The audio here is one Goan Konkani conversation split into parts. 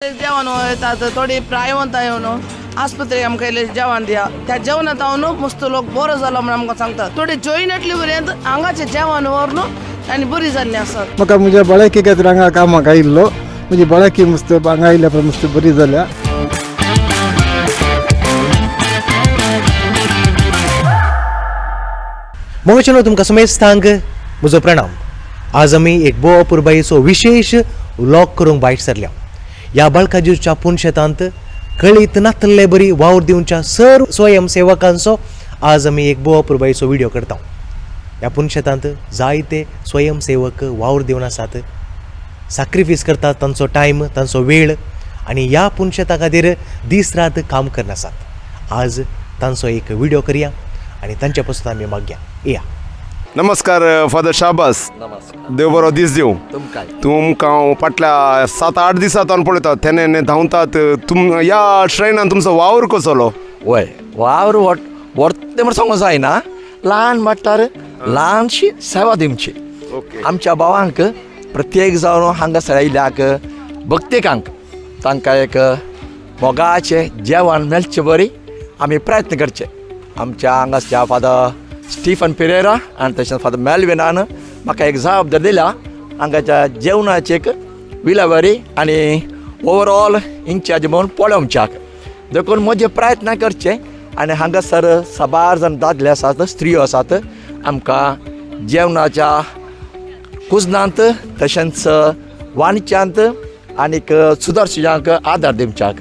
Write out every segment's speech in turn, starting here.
जेवण येतात थोडी प्रायवंत येवन आस्पत्रेक आमकां येयले जेवण दिया त्या जेवणांत हांव मस्त लोक बरो जालो म्हूण आमकां सांगतात. थोडी जॉईन येतली पर्यंत हांगाचें जेवण व्हरून आनी बरी जाल्ली आसात. म्हाका म्हज्या भलायकी खातीर हांगा कामाक आयिल्लो, म्हजी भलायकी मस्त हांगा आयिल्ल्या उपरांत मस्त बरी जाल्या. मोगचेनो तुमकां समेस्तांक म्हजो प्रणाम. आज आमी एक भोव अपुरबायेचो विशेश व्लॉग करूंक भायर सरल्या. ह्या बाळकाजीच्या पुनशेतांत कळीत नातल्ले बरी वावर दिवच्या सर स्वयंसेवकांचो आज आमी एक भोव अपुरबायेचो व्हिडियो करता. ह्या पुनशेतांत जायते स्वयंसेवक वावर दिवन आसात, साक्रिफीस करतात तांचो टायम, तांचो वेळ आनी ह्या पुनशेता खातीर दीस रात काम करना आसात. आज तांचो एक व्हिडियो करया आनी तांचे पासून आमी मागया. या. नमस्कार फादर शाबास. नमस्कार. देव बरो दीस दिवं तुमकां. तुमकां हांव फाटल्या 7-8 दिसांत पळयता तेन्ना धांवतात. तुम ह्या श्रेणान तुमचो वावर कसलो? वय वावर वर्ते म्हण सांगूंक जायना, ल्हान म्हटल्यार ल्हानशी सेवा दिवची आमच्या भावांक, प्रत्येक जावन हांगासर आयिल्ल्याक भक्तिकांक तांकां एक मोगाचें जेवण मेळचें बरी आमी प्रयत्न करचे. आमच्या हांगासच्या फादर स्टीफन पिरेरा आनी तशेंच फादर मेलविनान म्हाका एक जबाबदारी दिल्या हांगाच्या जेवणाची एक विलेवारी आनी ओवरऑल इन्चार्ज म्हणून पळोवच्याक. देखून म्हजे प्रयत्न करचे आनी हांगासर साबार जाण दादले आसात, स्त्रियो आसात, आमकां जेवणाच्या कुजनांत तशेंच वाणिज्यांत आनीक सुदर्शनाक आदार दिवच्याक.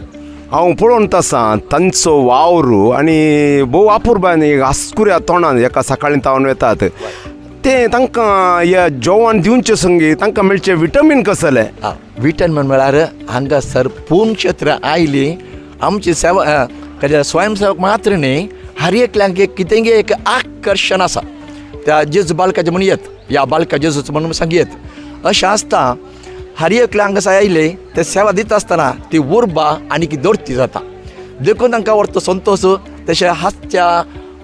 हांव पळोवन आसा तांचो वावर आनी भोव अपुरबायेन हांसकुऱ्या तोंडान एका सकाळीं तावन वेतात ते तांकां ह्या जेवण दिवचे संगी तांकां मेळचें विटमीन कसलें? विटमीन म्हळ्यार हांगासर पूर्ण क्षेत्र आयली आमची सेवा स्वयंसेवक मात्र न्ही, हर एकल्यांक कितें एक आकर्शण आसा त्या जेजू बालकाचें म्हणून येत, ह्या बालका जेजूच म्हणून सांगयेत अशें आसता. हर एकल्या हांगासर आयले ते सेवा दिता आसतना ती उर्बा आनी दोडती जाता, देखून तांकां व्हरतो संतोश तशें हांसच्या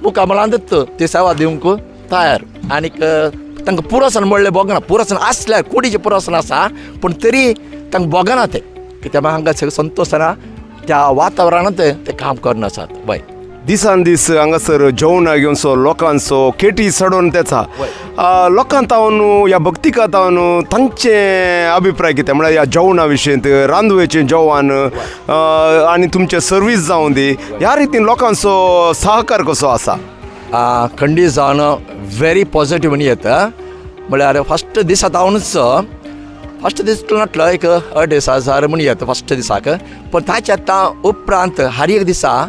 मुखामळांतच ती सेवा दिवंक तयार. आनीक तांकां पुरसन म्हणलें भोगना, पुरसन आसल्यार कुडीचें पुरसन आसा पूण तरी तांकां भोगना तें, कित्याक हांगा संतोशान त्या वातावरणांत ते काम करून आसात. वय दिसान दीस हांगासर जेवणां घेवचो लोकांचो केटी चडोवन तेचा लोकां तावन ह्या भक्तिका तावन तांचे अभिप्राय कितें म्हळ्यार ह्या जेवणा विशयंत रांदुवेचें जेवण आनी तुमचें सर्वीस जावं दी ह्या रितीन लोकांचो सहकार कसो आसा? खंडीत जावन व्हेरी पॉजिटीव म्हणून येता. म्हळ्यार फस्ट दिसा तावनच फस्ट दीस म्हटलो एक 2,500 म्हणून येता फस्ट दिसाक, पूण ताच्या आतां उपरांत हर एक दिसा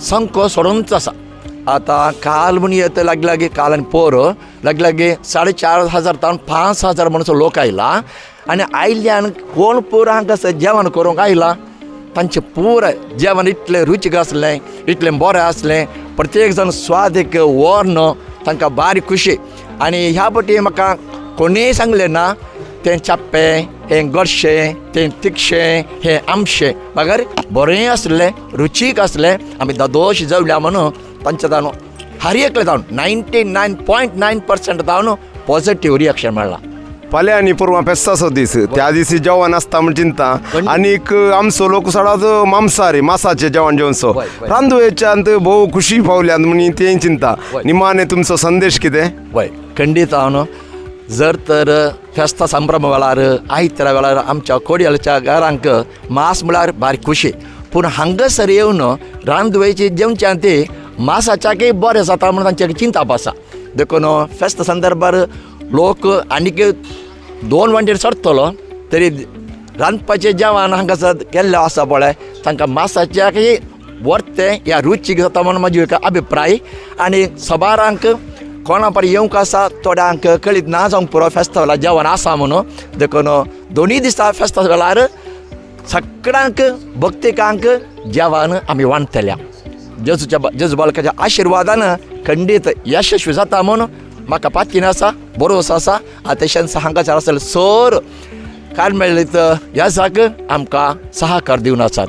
संको सोडूनच आसा. आतां काल म्हूण येता लागीं लागीं काल आनी पोर लागीं लागीं 4,500 तावन 5,000 म्हणसो लोक आयला आनी आयिल्ल्यान कोण पुरो हांगासर जेवण करूंक आयला तांचें पुराय जेवण इतलें रुचीक आसलें, इतलें बरें आसलें, प्रत्येक जाण स्वादीक व्हरून तांकां बारीक खुशी. आनी ह्या पटी म्हाका कोणीय सांगलें ना तें चाप्पें, हें गोडशें, तें तिखशें, हें आमशें, मगर बरें आसलें, रुचीक आसलें, आमी दादोश जेवल्या म्हणून तांच्या जावन हर एकले जावन 99.9% जावन पॉजिटीव रिएक्शन मेळ्ळां. फाल्यां आनी परवां फेस्ताचो दीस, त्या दिसी जेवण आसता म्हण चिंता आनीक आमचो लोक सदांच मांसाहारी मासाचें जेवण जेवचो रांदुवेच्यांत भोव खुशी पावल्यात म्हण तें चिंता. निमाणे तुमचो संदेश कितें? वय खंडीत हांव जर तर फेस्ता संभ्रम वेळार आयतारा वेळार आमच्या कोडयालच्या घरांक मांस म्हळ्यार बारीक खुशी, पूण हांगासर येवन रांदुवेची जेवच्यान ती मासाच्याकय बरें जाता म्हणून तांचें चिंताप आसा. देखून फेस्त संदर्भार लोक आनीक 2 वण्टीर चडटलो तरी रांदपाचें जेवण हांगासर केल्लें आसा पळय तांकां मासाच्याकय वर्तें ह्या रुचीक जाता म्हणून म्हजो एक अभिप्राय. आनी सबारांक कोणा पर येवंक आसा थोड्यांक कळीत ना जावंक पुरो फेस्ता वेळार जेवण आसा म्हणून, देखून दोनूय दिसा फेस्ता वेळार सगळ्यांक भक्तिकांक जेवण आमी वांटतल्या. जेजूच्या जेजू बालकाच्या आशिर्वादान खंडीत यशस्वी जाता म्हणून म्हाका पातीन आसा, भरोसो आसा. आनी तशेंच हांगासर आसले सर कार्मेलीत ह्या जाग आमकां सहकार दिवन आसात.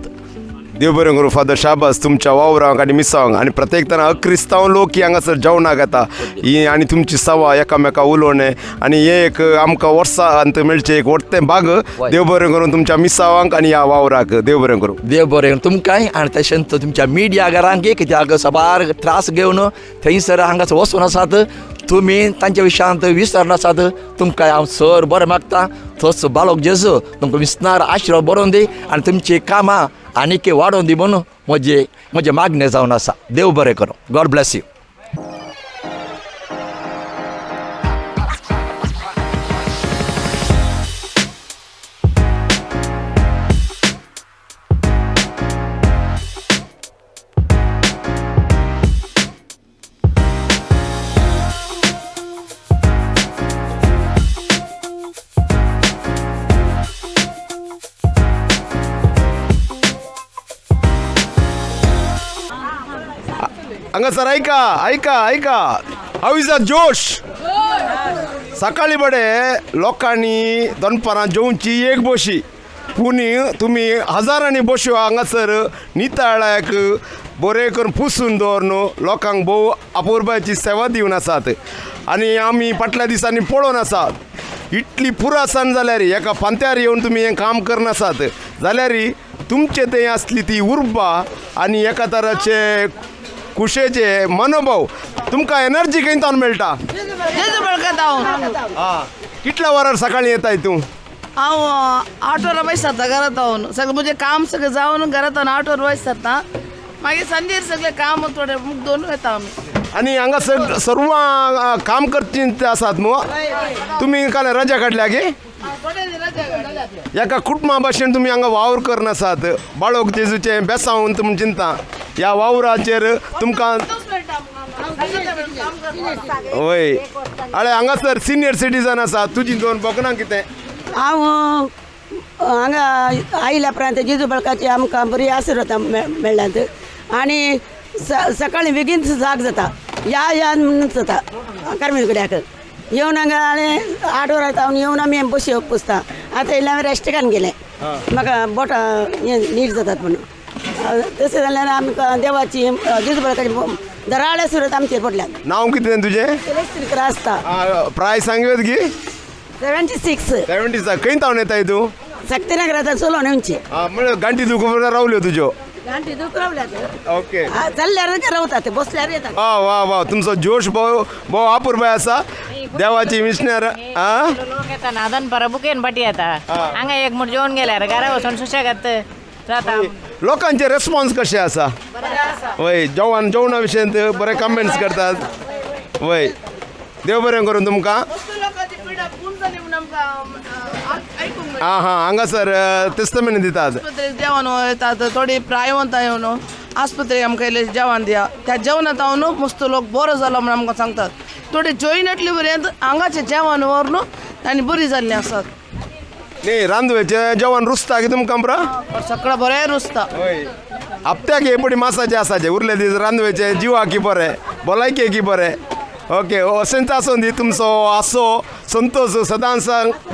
देव बरें करूं फादर, शाबास तुमच्या वावरांक आनी मिसांक. आनी प्रत्येक जाण अक्रिस्तांव लोक ही हांगासर जेवणाक येता ही आनी तुमची सवा एकामेका उलोवणें आनी हें एक आमकां वर्सांत मेळचें एक व्हडलें भाग. देव बरें करूं तुमच्या मिसावांक आनी ह्या वावराक. देव बरें करूं. देव बरें करूं तुमकांय आनी तशेंच तुमच्या मिडियागारांक कित्याक साबार त्रास घेवन थंयसर हांगासर वचून आसात तुमी तांच्या विशयांत विसरनासात. तुमकां हांव सर बरें मागता तोच बालोक जेजू तुमकां विसनार आशिर्वाद बरोवन दी आनी तुमची कामां आनीक वाडोवन दी म्हणून म्हजें म्हजें मागणें जावन आसा. देव बरें करूं. God bless you. हांगासर ऐका ऐका ऐका, हाव is a जोश. सकाळी बडे लोकांनी दनपारां जेवची एक बशी, पूण तुमी हजारांनी बश्यो हांगासर नितळाक बरें करून पुसून दवरून लोकांक भोव अपुरबायेची सेवा दिवन आसात. आनी आमी फाटल्या दिसांनी पळोवन आसात इतली पुरासान जाल्यार एका फांत्यार येवन तुमी हें काम करनासात जाल्यार तुमचे थंय आसली ती उर्बा आनी एका तराचे कुशेचे मनोभाव तुमकां एनर्जी खंय तावन मेळटा? कितल्या वरार सकाळी येताय तूं? हांव 8 वरां वयस जाता घरांत हांव सगळें म्हजें काम सगळें जावन घरांत 8 वरां वयस जाता. मागीर सांजेर सगळें काम थोडें मुगदोवन वयता आमी. आनी हांगा सर्वां काम करची आसात मू तुमी? काल रजा काडल्या गे? एका कुटुंबा भाशेन तुमी हांगा वावर करनासात. बाळोक जेजूचें बेसांव तुमी चिंता ह्या वावराचेर तुमकां. वय अरे हांगासर सिनियर सिटीजन आसा, तुजी दोन बोकडां कितें? हांव हांगा आयल्या उपरांत जेजू बळकाची आमकां बरी आशिर्वाद मेळ्ळ्यात आनी सकाळी बेगीन जाग जाता या या म्हणून जाता कार्मेल कड्याक येवन हांगा आनी 8 वरां जावन येवन आमी बशी पुसता. आतां येयल्या हांवें रेस्टकान गेलें, म्हाका बोटां नीट जातात म्हणून. तशें जाल्यार आमकां देवाची जेजू बळकाची दराळे सुरत आमचेर पडल्यात. नांव कितें तुजें? आसता. प्रायस सांगत गी? 76. 76. खंय तावन येताय तूं? शक्तीनगरांत चलोवन येवचें. म्हळ्यार गांठी दुखून रावल्यो तुज्यो? गांठी दुख रावल्यात. ओके. चल्ल्यार रावतात, बसल्यार येतात. वा वा वा, तुमचो जोश भोव भोव अपुरबाय आसा. देवाची मिशनर लोक येता ना दनपारां बुकेन पाटी येता हांगा एक म्हण जेवण गेल्यार घरा वचून सुशेगाद जाता. लोकांचे रेस्पॉन्स कशें आसा? वय जेवण जेवणा विशयांत बरे कमेंट्स करतात. वय देव बरें करूं तुमकां. आं हां, हांगासर तेस्तमेन दितात. जेवण येतात थोडी प्रायवंत येवन आस्पत्रेक आमकां इल्लें जेवण दिया. त्या जेवणांत हांव न्हू मस्त लोक बरो जालो म्हूण आमकां सांगतात. थोडी जॉयन पर्यंत हांगाचें जेवण व्हरून आनी बरी जाल्लीं आसात. न्ही रांदवेचें जेवण रुचता की तुमकां ब्रा? सगळें बरें रुचता. हय, हप्त्याक हे पडी मासाचें आसाचें उरले दीस रांदवेचें जिवाक की बरें, भलायकेक की बरें. ओके, अशेंच आसूं दी तुमचो आसो संतोश सदांच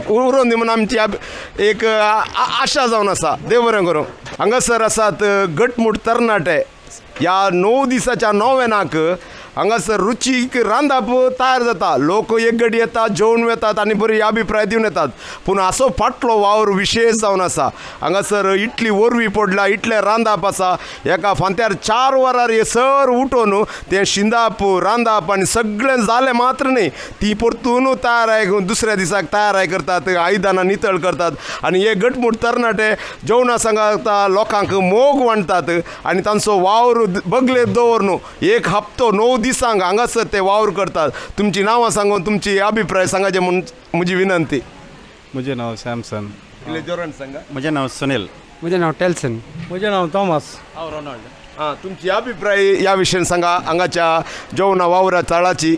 उरोवन दी म्हूण आमची एक आशा जावन आसा. देव बरें करूं. हांगासर आसात घटमूट तरणाटे. ह्या 9 दिसाच्या नोवेनाक हांगासर रुचीक रांदप तयार जाता. लोक एक गडी येतात, जेवण वेतात आनी बरी अभिप्राय दिवन येतात. पूण असो फाटलो वावर विशेश जावन आसा. हांगासर इतली वरवी पडला, इतलें रांदप आसा. एका फांत्यार 4 वरार हे सर उठोवन तें शिंदाप रांदप आनी सगळें जालें मात्र न्ही, ती परतून तयार दुसऱ्या दिसाक तयार करतात, आयदनां नितळ करतात आनी हे घटमूट तरणाटे जेवणा सांगता लोकांक मोग वांटतात आनी तांचो वावर बगले दवरून एक हप्तो 9 दिसांक हांगासर ते वावर करतात. तुमची नांवां सांगून तुमची अभिप्राय सांगाचे म्हूण म्हजी विनंती. म्हजें नांव सॅमसन. जोरान सांगा. म्हजें नांव सुनील. म्हजें नांव टेल्सन. म्हजें नांव थॉमस. हांव रोनाल्ड. आं, तुमची अभिप्राय ह्या विशयान सांगा हांगाच्या जेवणा वावरा तळाची.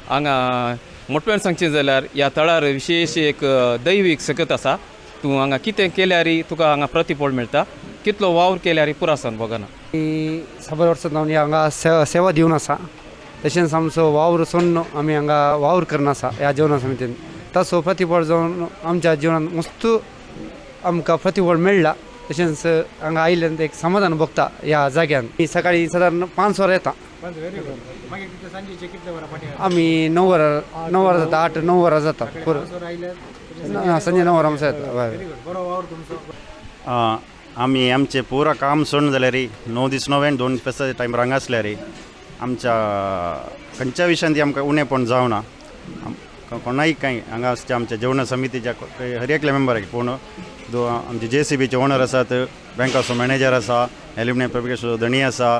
हांगा मोटव्यान सांगचें जाल्यार ह्या तळार विशेश एक दैवीक सकत आसा. तूं हांगा कितें केल्यार तुका हांगा प्रतिफळ मेळटा. कितलो वावर केल्यार पुरासान भोगना. साबार वर्सां जावन हांगा सेवा दिवन आसा. तशेंच आमचो वावर सोडून आमी हांगा वावर करना आसा ह्या जेवणा समितीन. ताचो प्रतिफळ जावन आमच्या जिवनांत मस्त आमकां प्रतिफळ मेळ्ळा. तशेंच हांगा आयिल्ल्यान एक समाधान भोगता ह्या जाग्यान. सकाळी सादारण 5 वरां येता आमी, 9 वरां 9 वरां जाता, 8-9 वरां जाता पुरो. सांजे 9 वरां आमचो येता. आमी आमचें पुरा काम सोडून जाल्यार 9 दीस 9 2 फेस्ताच्या टायमार हांगा आसल्यार आमच्या खंयच्या विशयान ती आमकां उणेपण जावना. कोणाय कांय हांगा आसच्या आमच्या जेवण समितीच्या हर एकल्या मेंबराक पूण आमचे JCBचे ओनर आसात, बँकाचो मॅनेजर आसा, एल्युमिनियम फॅब्रिकेशनाचो धणी आसा,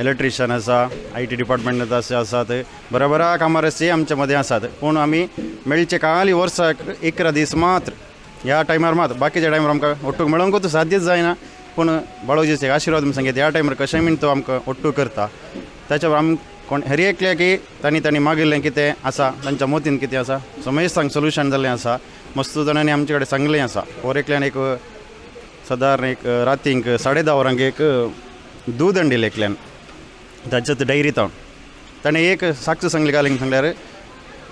इलेक्ट्रिशियन आसा, IT department आसात, बऱ्या बऱ्या कामार आमच्या मदें आसात. पूण आमी मेळचे खाली वर्साक 11 दीस मात्र ह्या टायमार मात, बाकीच्या टायमार आमकां ओट्टूक मेळोंकूच साध्यच जायना. पूण बाळोजीचे आशिर्वाद सांगता ह्या टायमार कशें बीन तो आमकां ओट्टू करता. ताच्या आम कोण हर एकल्या की तांणी तांणी मागिल्लें कितें आसा, तांच्या मतीन कितें आसा, समेस्तांक सोल्युशन जाल्लें आसा. मस्त जाणांनी आमचे कडेन सांगलें आसा. और एकल्यान एक सादारण एक रातींक 10:30 वरांक एक दूद हाडिल्लें एकल्यान ताच्या डायरी तावन. ताणें एक साक्ष सांगलें घालूंक सांगल्यार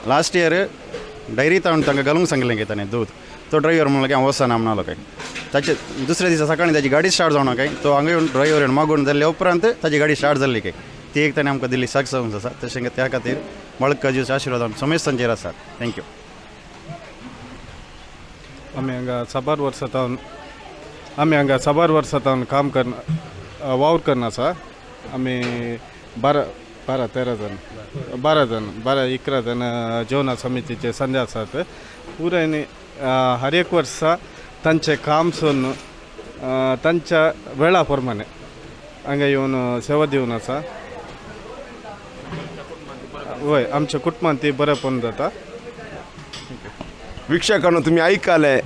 लास्ट इयर डायरी तावन तांकां घालूंक सांगलें की ताणें दूद, तो ड्रायव्हर म्हणलो की हांव वचना म्हणलो काय. ताचे दुसऱ्या दिसा सकाळीं ताजी गाडी स्टार्ट जावना काय, तो हांगा येवन ड्रायव्हर येवन मागून जाल्ल्या उपरांत ताजी गाडी स्टार्ट जाल्ली काय. ती एक ताणें आमकां दिल्ली साक्ष आसा. तशें त्या खातीर मळकाजीचो आशिर्वाद समेस्तांचेर आसा. Thank you. आमी हांगा साबार वर्सां तावन आमी हांगा साबार वर्सां तावन काम करना वावर करना आसा. आमी 12 13 जाण 12 जाण 12 11 जाण जेवणा समितीचे संदे आसात. पुराय हर एक वर्सा तांचें काम सोडून तांच्या वेळा प्रमाणे हांगा येवन सेवा दिवन आसा. वय आमच्या कुटुंबान ती बरेपण जाता. वीक्षकांनो तुमी आयकलें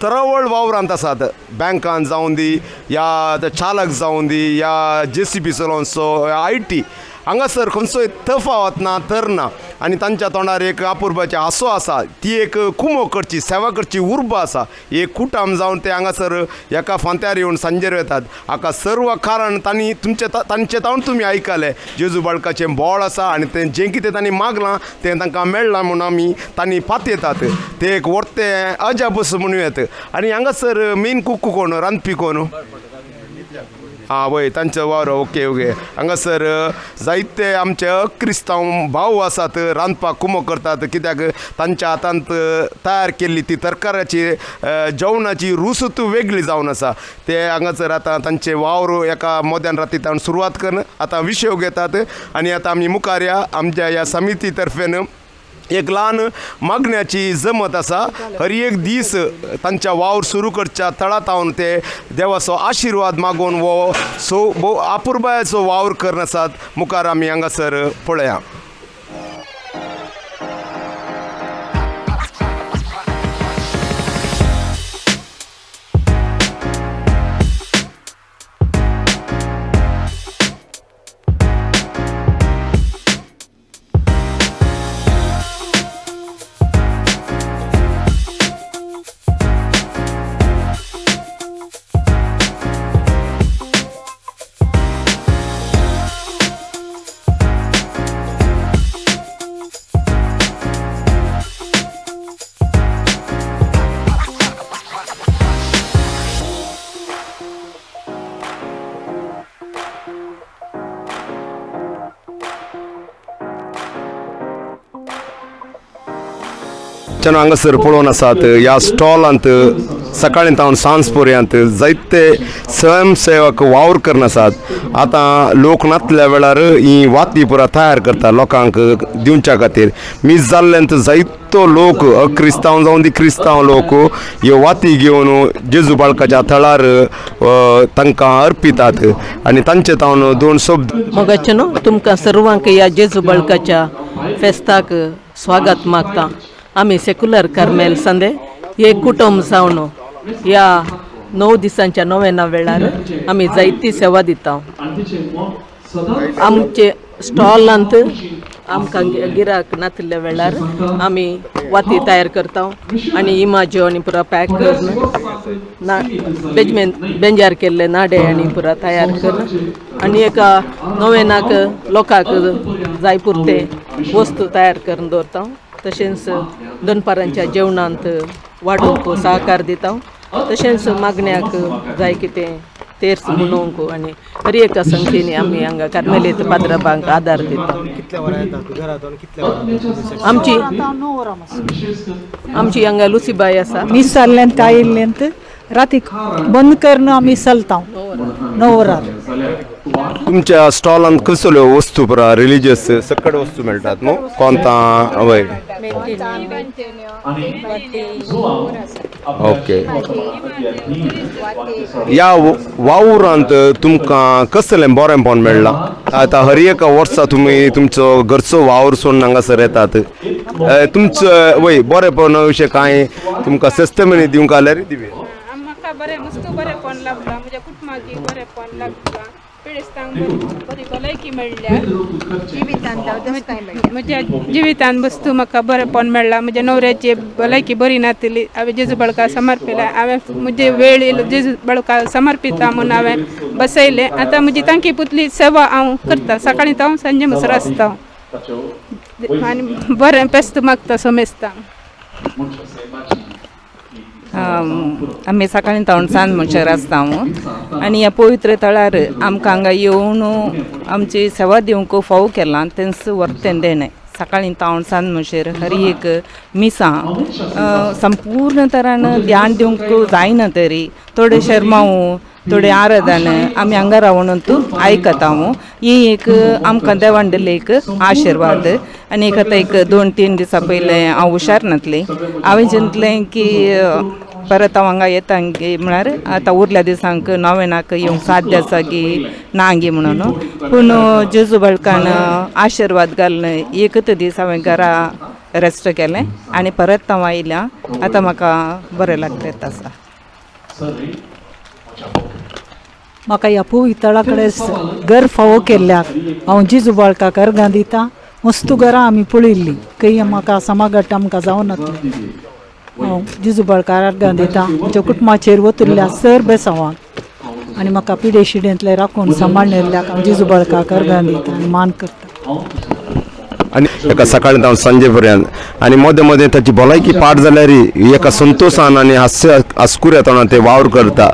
तरवळ वावरांत आसात, बँकान जावं दी या चालक जावं दी या JCB चलोवचो IT हांगासर खंयचोय तफावत ना तर ना. आनी तांच्या तोंडार एक अपुरबायेचो हांसो आसा, ती एक कुमो करची सेवा करची उर्बा आसा. एक कुटाम जावन ते हांगासर एका फांत्यार येवन सांजेर वेतात. हाका सर्व कारण तांणी तुमचे तांचे तावन तुमी आयकलें जेजू बाळकाचें बोळ आसा आनी तें जें कितें तांणी मागलां तें तांकां मेळ्ळां म्हूण आमी तांणी पातयेतात. तें एक व्हडतें अजापच म्हणूं येता. आनी हांगासर मेन कुक कोण, रांदपी कोण? आं वय तांचो वावर. Okay okay. हांगासर जायते आमचे क्रिस्तांव भाव आसात रांदपाक कुमो करतात, कित्याक तांच्या हातांत तयार केल्ली ती तरकाराची जेवणाची रूच वेगळी जावन आसा. ते हांगासर आतां तांचे वावर एका मोद्यान राती तावन सुरवात करून आतां विशय घेतात. आनी आतां आमी मुखार ह्या आमच्या ह्या समिती तर्फेन एक ल्हान मागण्याची जमत आसा. हर एक दीस तांच्या वावर सुरू करच्या तळा तावन ते देवाचो आशिर्वाद मागून वो सो अपुरबायेचो वावर करून आसात. मुखार आमी हांगासर पळया. हांगासर पळोवन आसात ह्या स्टॉलांत सकाळीं तावन सांज पर्यंत जायते स्वयंसेवक वावर करून आसात. आतां लोक नातल्या वेळार ही वाती पुरा तयार करता लोकांक दिवच्या खातीर. मीस जाल्ल्यान जायतो लोक क्रिस्तांव जावं दी क्रिस्तांव लोक ह्यो वाती घेवन जेजू बाळकाच्या थळार तांकां अर्पितात आनी तांचे तावन दोन शब्द. मोगाचे न्हू तुमकां सर्वांक ह्या जेजू बाळकाच्या फेस्ताक स्वागत मागता. आमी सेक्युलर कार्मेल संदे हे कुटुंब जावन ह्या 9 दिसांच्या नोवेना वेळार आमी जायती सेवा दिता. आमचे स्टॉलांत आमकां गिराक नातिल्ल्या वेळार आमी वाती तयार करता आनी इमाज्यो आनी पुरा पॅक करून ना बेजमेन बेंजार केल्ले नाडे आनी पुरा तयार करून आनी एका नोवेनाक लोकांक जाय पुरते वस्तू तयार करून दवरता. तशेंच दनपारांच्या जेवणांत वाडोवंक सहकार दिता. तशेंच मागण्याक जाय कितें तेर्स म्हणूंक आनी हर एका संख्येनी आमी हांगा कार्मेलीत पाद्राबांक आदार दिता. आमची आमची हांगा लुसीबाय आसा. मीस जाल्ल्यान आयिल्ल्यान राती बंद करून आमी चलता 9 वरां. तुमच्या स्टॉलांत कसल्यो वस्तू पुरा रिलिजियस सकट वस्तू मेळटात न्हू? कोंतां वय ओके. ह्या वावरांत तुमकां कसलें बरेंपण मेळ्ळां? आतां हर एका वर्सा तुमी तुमचो घरचो वावर सोडून हांगासर येतात, तुमचो वय बरेंपण विशय कांय तुमकां सस्तेमनी दिवंक जाल्यार दिवया. म्हाका बरें मस्त बरेंपण लागलां, म्हज्या कुटुंबाक बरेंपण लागलां, पिडेस्तांक बरी भलायकी मेळ्ळ्या, म्हज्या जिवितान वस्तू म्हाका बरेंपण मेळ्ळां. म्हज्या न्हवऱ्याची भलायकी बरी नातिल्ली, हांवें जेजू बळका समर्पिला, हांवें म्हजे वेळ येयलो जेजू बळका समर्पिता म्हूण हांवें बसयलें. आतां म्हजी तांकी पुतली सेवा हांव करता, सकाळीं हांव सांजे म्हणसर आसता आनी बरें पेस्त मागता समेस्तांक. आमी सकाळीं तावन सांज म्हणसर आसता आनी ह्या पवित्र थळार आमकां हांगा येवन आमची सेवा दिवंक फावो केलां तेंच वर्तें देणें. सकाळीं तावन सांज म्हणसर हर एक मिसां संपूर्ण तरान ध्यान दिवंक जायना तरी थोडे शर्मांव थोडे आराधन आमी हांगा रावन आयकता. ही एक आमकां देवान दिल्ली एक आशिर्वाद. आनी एक आतां एक 2-3 दिसां पयलें हांव हुशार नासलें, हांवें चिंतलें की परत हांव हांगा येता गी म्हळ्यार आतां उरल्या दिसांक नोवेनाक येवंक साध्य आसा गी ना गी म्हणून, पूण जेजू बळकान आशिर्वाद घालून एकच दीस हांवें घरा रेस्ट केलें आनी परत हांव आयल्या. आतां म्हाका बरें लागता आसा. म्हाका ह्या पवित्र कडेन घर फावो केल्ल्याक हांव जेजू बाळकाक अर्गां दिता. मस्तू घरां आमी पळयल्लीं, खंय म्हाका समागट आमकां जावनातलें. हांव जेजू बाळकार अर्गां दिता, म्हज्या कुटुंबाचेर वतुल्ल्या सर बेसांवाक आनी म्हाका पिडे शिडेंतले राखून सांबाळिल्ल्याक हांव जेजू बाळकाक अर्गां दिता आनी मान करता. आनी एका सकाळी जावन सांजे पर्यंत आनी मदें मदें ताची भलायकी पाड जाल्यार एका संतोशान आनी हास्य हासकुऱ्या तोंडान ते वावर करता.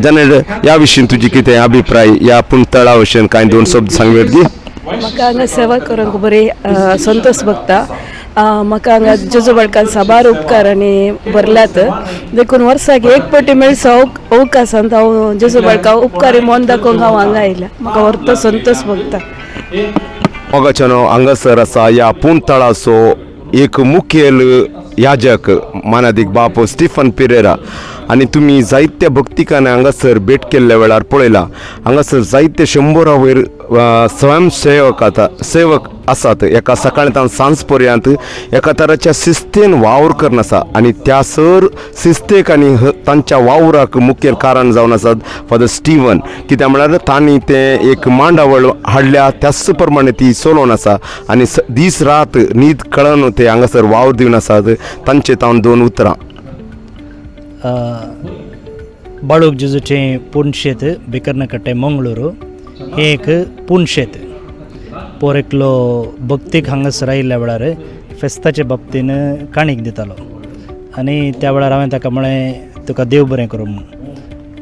जानेर ह्या विशीं तुजी कितें अभिप्राय ह्या पूण तळा विशीं कांय 2 शब्द सांगूं की? म्हाका हांगा सेवा करूंक बरी संतोष भोगता. म्हाका हांगा जेजू बाळकान साबार उपकार आनी भरल्यात, देखून वर्साक एक पटी मेळचो अवकाशांत हांव जेजू बाळका उपकारी मन दाखोवंक हांव हांगा आयल्या. म्हाका व्हरतो संतोष भोगता. मोगाच्यानो हांगासर आसा ह्या पूण तळाचो एक मुखेल याजक मानादीक बाप स्टिफन पिरेरा आनी तुमी जायत्या भक्तिकांनी हांगासर भेट केल्ल्या वेळार पळयला. हांगासर जायते 100 वयर स्वयंसेवक आतां सेवक आसात. एका सकाळी सांज पर्यंत एका तराच्या शिस्तेन वावर करून आसा आनी त्या सर शिस्तेक आनी तांच्या वावराक मुखेल कारण जावन आसात फादर स्टिवन. कित्याक म्हळ्यार तांणी तें एक मांडावळ हाडल्या त्याच प्रमाणे ती चलोवन आसा आनी दीस रात न्हीद कळन ते हांगासर वावर दिवन आसात. तांचे तावन 2 उतरां. बाळूक जेजूचें पुणशेत बिकर्नकट्टे मंगळुरू हें एक पुणशेत. पोर एकलो भक्तीक हांगासर आयिल्ल्या वेळार फेस्ताचे बाबतीन काणीक दितालो आनी त्या वेळार हांवें ताका म्हळें तुका देव बरें करूं म्हूण.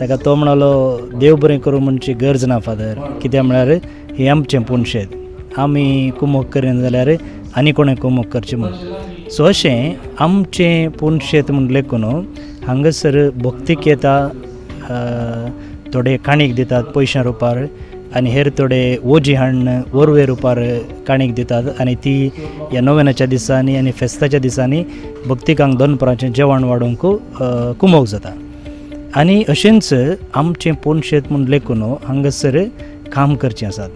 ताका तो म्हणालो देव बरें करूं म्हणची गरज ना फादर, कित्याक म्हळ्यार हें आमचें पुणशेत, आमी कुमोक करिना जाल्यार आनी कोणें कुमोक करचें म्हूण. सो अशें आमचें पुणशेत म्हूण लेखून हांगासर भक्तीक येता, थोडे काणीक दितात पयशां रुपार आनी हेर थोडे ओजी हाडून वरवे रुपार काणीक दितात आनी ती ह्या नोवेनाच्या दिसांनी आनी फेस्ताच्या दिसांनी भक्तिकांक दनपराचें जेवण वाडोवंक कुमोक जाता. आनी अशेंच आमचें पुणशेत म्हूण लेखून हांगासर काम करचें आसात.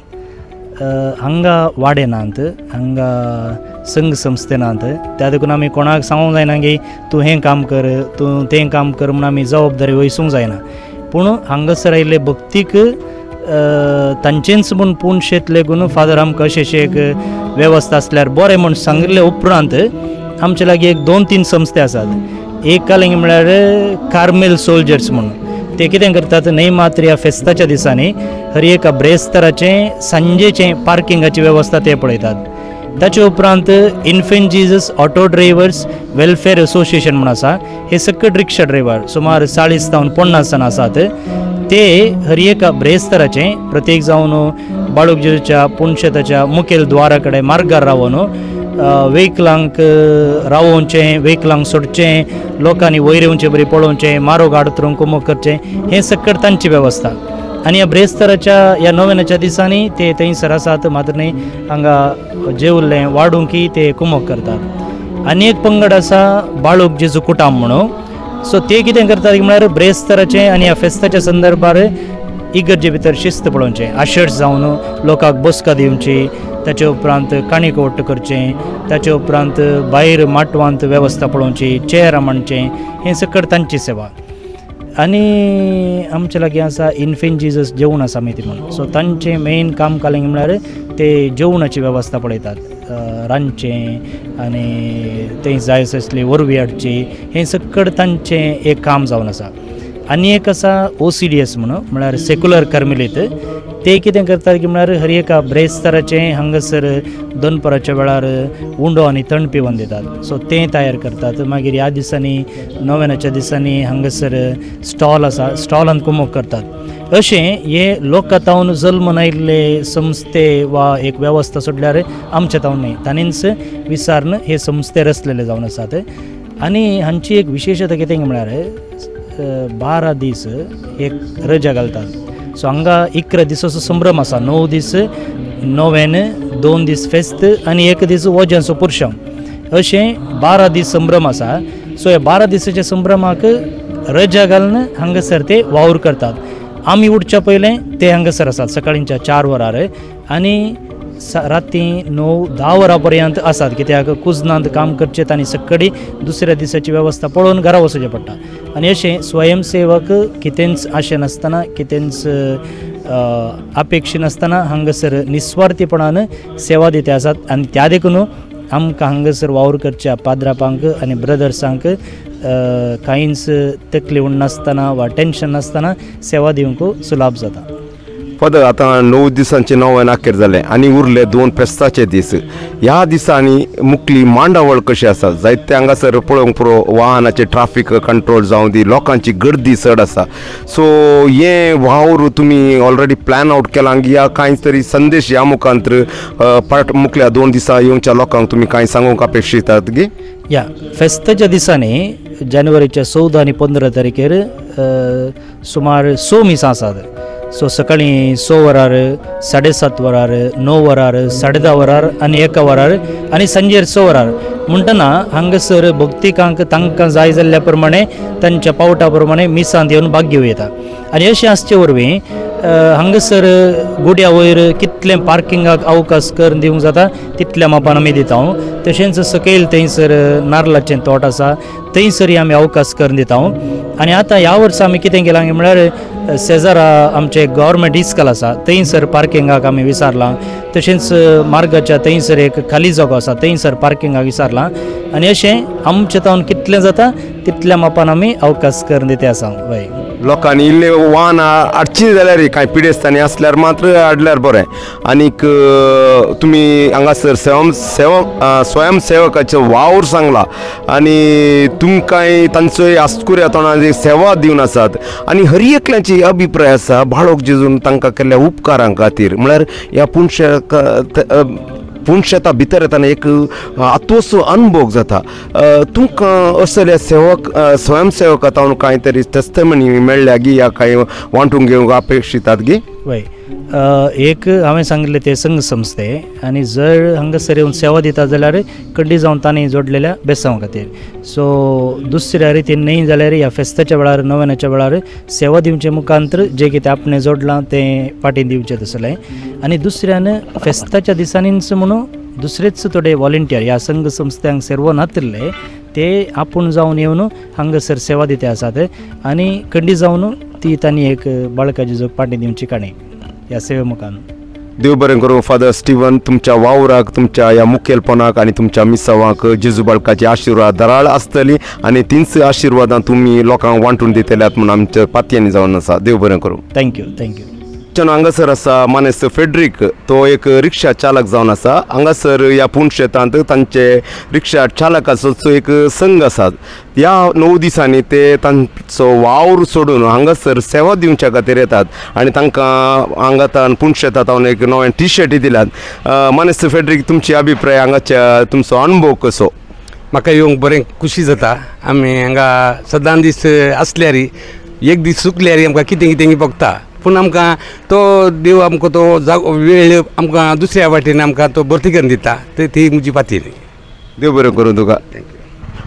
हांगा वाडे नात, हांगा संघ संस्थे नात, त्या देखून आमी कोणाक सांगूंक जायना की तूं हें काम कर, तूं तें काम कर म्हूण आमी जबाबदारी वयसूंक जायना. पूण हांगासर आयिल्ले भक्तीक तांचेंच म्हूण पुणशेत लेगून फादर आमकां अशें अशें एक वेवस्था आसल्यार बरें म्हूण सांगिल्ले उपरांत आमचे लागीं एक 2-3 संस्थे आसात. एक कालिंग म्हळ्यार कार्मेल सोल्जर्स म्हूण, ते कितें करतात न्हय मात्र ह्या फेस्ताच्या दिसांनी हर एका ब्रेस्तराचें सांजेचें पार्किंगाची वेवस्था ते पळयतात. ताचे उपरांत Infant Jesus auto drivers welfare association म्हूण आसा. हे सकट रिक्षा ड्रायव्हर सुमार 40 जावन 50 जाण आसात. ते हर एका ब्रेस्तराचे प्रत्येक जावन बाळूक जेजूच्या पुणशेताच्या मुखेल द्वारा कडेन मार्गार रावन वेहिकलांक रावोवचें, वेहिकलांक सोडचें, लोकांनी वयर येवचें बरी पळोवचें, मारोग आडतरूंक कुमक करचें, हें सकट तांची वेवस्था. आनी ह्या ब्रेस्तराच्या ह्या नोवेनाच्या दिसांनी ते थंयसर आसात. मात्र न्ही हांगा जेवल्लें वाडूंक ते कुमक करतात. आनी एक पंगड आसा बाळूक जेजू कुटाम म्हणून. सो ते कितें करतात म्हळ्यार ब्रेस्तराचें आनी ह्या फेस्ताच्या संदर्भार इगर्जे भितर शिस्त पळोवचें, आशर्स जावन लोकांक बसका दिवची, ताचे उपरांत काणीक वट्ट करचें, ताचे उपरांत भायर माटवांत वेवस्था पळोवची, चेअरां मांडचें, हें सकट तांची सेवा. आनी आमचे लागीं आसा इन्फेंट जीजस जेवण समिती म्हणून. सो तांचें मेन काम कालें म्हळ्यार ते जेवणाची वेवस्था पळयतात, रांदचें आनी थंय जाय आसली वरवी हाडची, हें सकट तांचें एक काम जावन आसा. आनी एक आसा OCDS म्हणून, म्हळ्यार सेक्युलर कर्मिलीत. ते कितें करतात की म्हळ्यार हर एका ब्रेस्तराचें हांगासर दनपाराच्या वेळार उंडो आनी थंड पिवन दितात. सो तें तयार करतात. मागीर ह्या दिसांनी नोवेनाच्या दिसांनी हांगासर स्टॉल आसा, स्टॉलान कुमोक करतात. अशें हे लोकां तावन जल्म आयिल्ले संस्थे वा एक वेवस्था सोडल्यार आमच्या तावन न्हय, ताणींच विचारून हे संस्थे रचलेले जावन आसात. आनी हांची एक विशेशता कितें म्हळ्यार 12 दीस एक रजा घालतात. सो हांगा 11 दिसाचो संभ्रम आसा. 9 दीस नोवेन, 2 दीस फेस्त आनी 1 दीस वज्यांचो पुरशांव, अशें 12 दीस संभ्रम आसा. सो ह्या 12 दिसाच्या संभ्रमाक रजा घालून हांगासर ते वावर करतात. आमी उठच्या पयलें ते हांगासर आसात सकाळींच्या 4 वरार आनी राती 9-10 वरां पर्यंत आसात. कित्याक कुजनांत काम करचें आनी सकाळी दुसऱ्या दिसाची वेवस्था पळोवन घरा वचचें पडटा. आनी अशें स्वयंसेवक कितेंच आशे नासतना, कितेंच अपेक्षा नासतना हांगासर निस्वार्थीपणान सेवा दिते आसात. आनी त्या देखून आमकां हांगासर वावर करच्या पाद्रापांक आनी ब्रदर्सांक कांयच तकली उडनासतना वा टेंशन नासतना सेवा दिवंक सुलाभ जाता. फादर, आतां 9 दिसांचे नोवेन अखेर जालें आनी उरले 2 फेस्ताचे दीस. ह्या दिसांनी मुकली मांडावळ कशी आसा? जायते हांगासर पळोवंक पुरो वाहनाचे ट्राफीक कंट्रोल जावं दी, लोकांची गर्दी चड आसा. सो हें वावर तुमी ऑलरेडी प्लॅन आवट केलां या कांय तरी संदेश ह्या मुखांत पाट मुकल्या 2 दिसां येवच्या लोकांक तुमी कांय सांगूंक अपेक्षितात गी? या फेस्ताच्या दिसांनी जानेवारीच्या 14 आनी 15 तारखेर सुमार 6 मिसां आसात. सो सकाळीं 6 वरार, 7:30 वरार, 9 वरार, 10:30 वरार आनी 1 वरार आनी सांजेर 6 वरार. म्हणटना हांगासर भक्तिकांक तांकां जाय जाल्ल्या प्रमाणे तांच्या पावटा प्रमाणे मिसांत येवन भाग घेवं येता. आनी अशें आसचे वरवीं हांगासर गुड्या वयर कितलें पार्किंगाक अवकाश करून दिवंक जाता तितल्या मापान आमी दिता. तशेंच सकयल थंयसर नारलाचें तोट आसा, थंयसरय आमी अवकाश करून दिता. आनी आतां ह्या वर्सा आमी कितें केलां म्हळ्यार शेजारा आमचें गव्हर्मेंट इस्कॉल आसा थंयसर पार्किंगाक आमी विचारलां. तशेंच मार्गाच्या थंयसर एक खाली जागो आसा थंयसर पार्किंगाक विचारलां. आनी अशें आमचे तावन कितलें जाता तितल्या मापान आमी अवकाश करून दिता आसा. वय लोकांनी इल्ले वाहनां हाडची जाल्यार कांय पिडेस्तांनी आसल्यार मात्र हाडल्यार बरें. आनीक तुमी हांगासर स्वयंसेवकाचो वावर सांगला आनी तुमकांय तांचोय आस्कुऱ्या तोंडान सेवा दिवन आसात. आनी हर एकल्याची अभिप्राय आसा बाळोक जेजून तांकां केल्ल्या उपकारां खातीर, म्हळ्यार ह्या पुणशेता भितर येतना एक आतोसो अनुभव जाता. तुमकां असल्या सेवक स्वयंसेवका तावन कांय तरी टेस्टमनी मेळ्ळ्या गी या कांय वांटूंक घेवंक अपेक्षितात गी? वय, एक हांवें सांगिल्लें ते संघ संस्थे आनी जर हांगासर येवन सेवा दिता जाल्यार कड्डी जावन तांणी जोडलेल्या बेसांव खातीर. सो दुसऱ्या रितीन न्हय जाल्यार ह्या फेस्ताच्या वेळार नोवेनाच्या वेळार सेवा दिवचे मुखांतर जें कितें आपणें जोडलां तें फाटीं दिवचें तसलें. आनी दुसऱ्यान फेस्ताच्या दिसांनीच म्हणून दुसरेच थोडे वॉलंटियर ह्या संघ संस्थ्यांक सर्व नातिल्ले ते आपूण जावन येवन हांगासर सेवा दिते आसात आनी कंडी जावन ती तांणी एक बाळकाची जोग पाटी दिवची काणी ह्या सेवे मुखान. देव बरें करूं फादर स्टीवन, तुमच्या वावराक, तुमच्या ह्या मुखेलपणाक आनी तुमच्या मिसावांक जेजू बाळकाचे आशिर्वाद दराळ आसतली आनी तींच आशिर्वादां तुमी लोकांक वांटून दितल्यात म्हूण आमच्या पातयांनी जावन आसा. देव बरें करूं. Thank you. Thank you. मोगाच्यान हांगासर आसा मानेस्त फेड्रीक, तो एक रिक्षा चालक जावन आसा. हांगासर ह्या पुणशेतांत तांचे रिक्षा चालकाचो एक संघ आसा. ह्या 9 दिसांनी ते तांचो वावर सोडून हांगासर सेवा दिवच्या खातीर येतात आनी तांकां हांगा पुणशेतांत एक नवें टी शर्टी दिल्यात. मानेस्त फेड्रीक, तुमची अभिप्राय, हांगाच्या तुमचो अनुभव कसो? म्हाका येवंक बरें खुशी जाता. आमी हांगा सदां दीस आसल्यार एक दीस चुकल्यार आमकां कितें कितें भोगता, पूण आमकां तो देव आमकां तो जागो वेळ आमकां दुसऱ्या वाटेन आमकां तो भरती करून दिता, ती म्हजी पाती. देव बरें करूं तुका.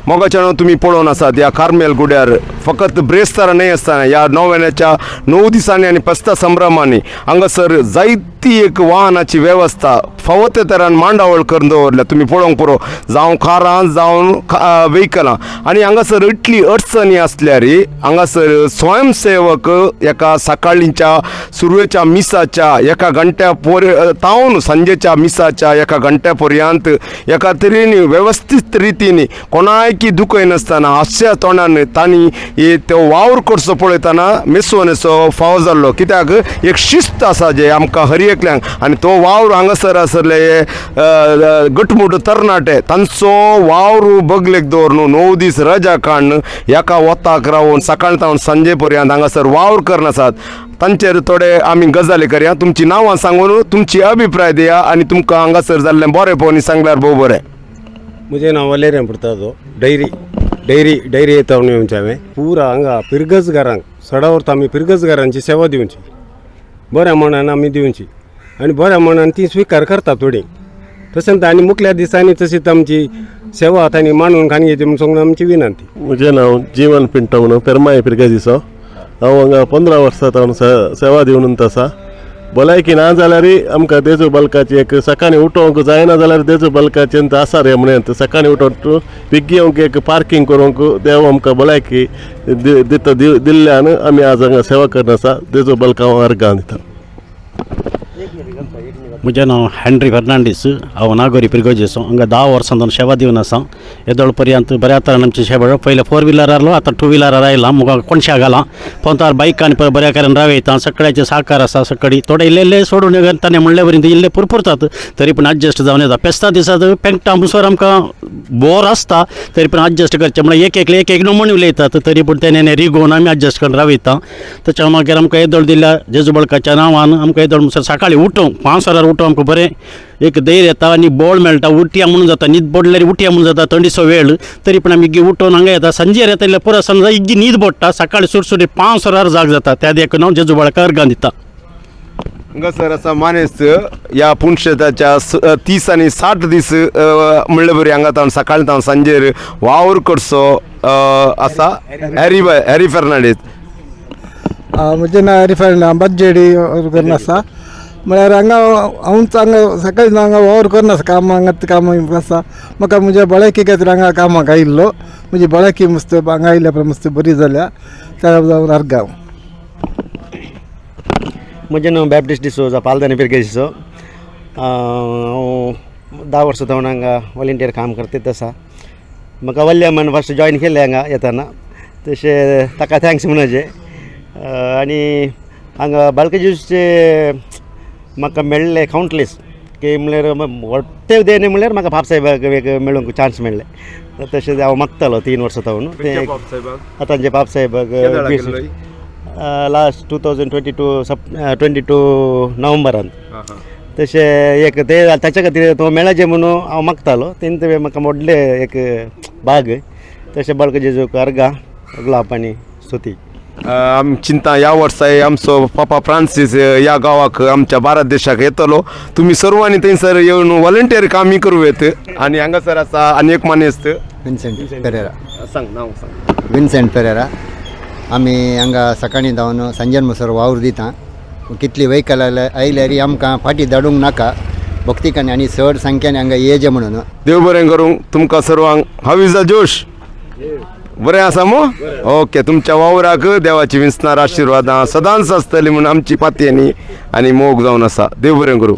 मोगाच्यान तुमी पळोवन आसात ह्या कार्मेल गुड्यार फकत ब्रेस्तारा न्हय आसतना ह्या नोवेनाच्या 9 दिसांनी आनी फेस्ता संभ्रमांनी हांगासर जायती एक वाहनाची वेवस्था फावो ते तरान मांडावळ करून दवरल्या. तुमी पळोवंक पुरो, जावं कारां जावं वेहिकलां. आनी हांगासर इतली अडचणी आसल्यार हांगासर स्वयंसेवक एका सकाळींच्या सुरवेच्या मिसाच्या एका घंट्या तावन सांजेच्या मिसाच्या एका घंट्या पर्यंत एका तरेन वेवस्थीत रितीन कोणायकी दुखयनासतना हास्या तोंडान तांणी तो वावर करचो पळयतना मेसोनेचो फावो जाल्लो. कित्याक एक शिस्त आसा जे आमकां हर एकल्यांक, आनी तो वावर हांगासर आसले गटमुट तरणाटे तांचो वावर बगलेक दवरून 9 दीस रजा काडून एका वताक रावन सकाळ तावन सांजे पर्यंत हांगासर वावर करनासात. तांचेर थोडे आमी गजाली करया. तुमची नांवां सांगून तुमची अभिप्राय दिया आनी तुमकां हांगासर जाल्लें बरें पळोवन सांगल्यार भोव बरें. म्हजें नांव वलेरियन पुर्तादो. डैरी डैरी डैरी येता येवचें हांवें पुरा हांगा पिरगजगारांक सडावर्त आमी पिरगजगारांची सेवा दिवची, बऱ्या मनान आमी दिवची आनी बऱ्या मनान ती स्विकार करता थोडी. तशेंच आनी मुखल्या दिसांनी तशीच आमची सेवा तांणी मानून खाणी घेतली म्हूण सांगून आमची विनंती. म्हजें नांव जीवन पिंटो म्हणून, पेरमाय पिरगजीचो. हांव हांगा 15 वर्सां तावन सेवा दिवन आसा. भलायकी ना जाल्यार आमकां तेजो बलकाची एक सकाळीं उठोवंक जायना जाल्यार तेजो बलकाचें आसा रे म्हणून सकाळीं उठोवन बेगीन येवंक एक पार्किंग करूंक देव आमकां भलायकी दिता दिल्ल्यान आमी आज हांगा सेवा करना आसा. तेजो बलका हांव अर्गां दिता. म्हजें नांव हॅन्ड्री फर्नांडीस. हांव नागोरी पिरगोजेचो. हांगा 10 वर्सां जावन सेवा दिवन आसा. येदोळ पर्यंत बऱ्या तरान आमची सेवा. पयलें 4 व्हिलर आसलो, आतां 2 व्हिलरार आयला. मुखार कोणशा घाला पोंतार बायकान बऱ्या करून रावयता. सगळ्याचे साकार आसा. सकाळी थोडे इल्ले इल्ले सोडून ताणें म्हणले वरी इल्ले पुरपुरतात, तरी पूण एडजस्ट जावन येता. फेस्ता दिसात पेंकटा म्हणसर आमकां बोर आसता, तरी पूण एडजस्ट करचें म्हणल्यार एक एकले एक एक नमून उलयतात, तरी पूण तेणे रिगोवन आमी एडजस्ट करून रावयता. ताच्या मागीर आमकां येदोळ दिल्या जेजू बळकाच्या नांवान आमकां येदोळ म्हणसर सकाळीं उठोवंक 5 वरार उठोवंक आमकां बरें एक धैर्य येता आनी बोळ मेळटा. उठया म्हणून जाता, न्हीद पडल्यार उठया म्हणून जाता थंडीचो वेळ, तरी पूण आमी इग्गी उठोवन हांगा येता. सांजेर येता जाल्यार पुरो समजा इग्गी न्हीद पडटा. सकाळीं सुटसुटीत 5 वरार जाग जाता. त्या देखून हांव जेजू बळका अर्गां दिता. हांगासर आसा मानेस्त ह्या पुणशेताच्या 30 आनी 60 दीस म्हणले बरी हांगा तावन सकाळीं तावन सांजेर वावर करचो आसा. Harry Harry Fernandes. म्हजें नांव हॅरी फर्नांडीस, बज्जेडी करना आसा. म्हळ्यार हांगा हांवूच हांगा सकाळीं हांगा वावर करना आसा. काम हांगा काम आसा. म्हाका म्हज्या भलायकी खातीर हांगा कामाक आयिल्लो. म्हजी भलायकी मस्त हांगा आयिल्ल्या उपरांत मस्त बरी जाल्या. त्या जावन अर्गांव. म्हजें नांव बॅप्टिस्ट डिसोजा, पालदानी पिरगेजीचो. हांव 10 वर्सां जावन हांगा वॉलंटियर काम करता आसा. म्हाका वल्ल्यामान फस्ट जॉयन केल्लें हांगा येतना, तशें ताका thanks म्हणपाचें. आनी हांगा बालकजीचे म्हाका मेळ्ळें कावंटलेस की म्हणल्यार व्हडटे देणे म्हणल्यार म्हाका बापसाहेबाक एक मेळूंक चान्स मेळ्ळें. तशें हांव मागतालो 3 वर्सां जावन आतांचे बापसाहेबाक लास्ट 2022 नोव्हेंबरान. तशें एक ते ताच्या खातीर तो मेळाचें म्हणून हांव मागतालो. तेन्ना म्हाका व्हडलें एक बाग. तशें बाळक जेजूक अर्गां गुलाब आनी स्तुती. आमी चिंता ह्या वर्साय आमचो पापा फ्रांसीस ह्या गांवाक आमच्या भारत देशाक येतलो. तुमी सर्वांनी थंयसर येवन वॉलंटियर कामय करूं येत. आनी हांगासर आसा आनी एक मानेस्त विन्सेंट पेरेरा. सांग नांव सांग. विन्सेंट पेरेरा. आमी हांगा सकाळीं धांवन सांजेर म्हणसर वावर दिता. कितली व्हेकल आयल्यार आमकां फाटीं धाडूंक नाका. भक्तिकांनी आनी चड संख्यान हांगा येजे म्हणून. देव बरें करूं तुमकां सर्वांक. How is the जोश? बरें आसा मू? ओके. तुमच्या वावराक देवाची विंचणार आशिर्वादां सदांच आसतली म्हूण आमची पातयेनी आनी मोग जावन आसा. देव बरें करूं.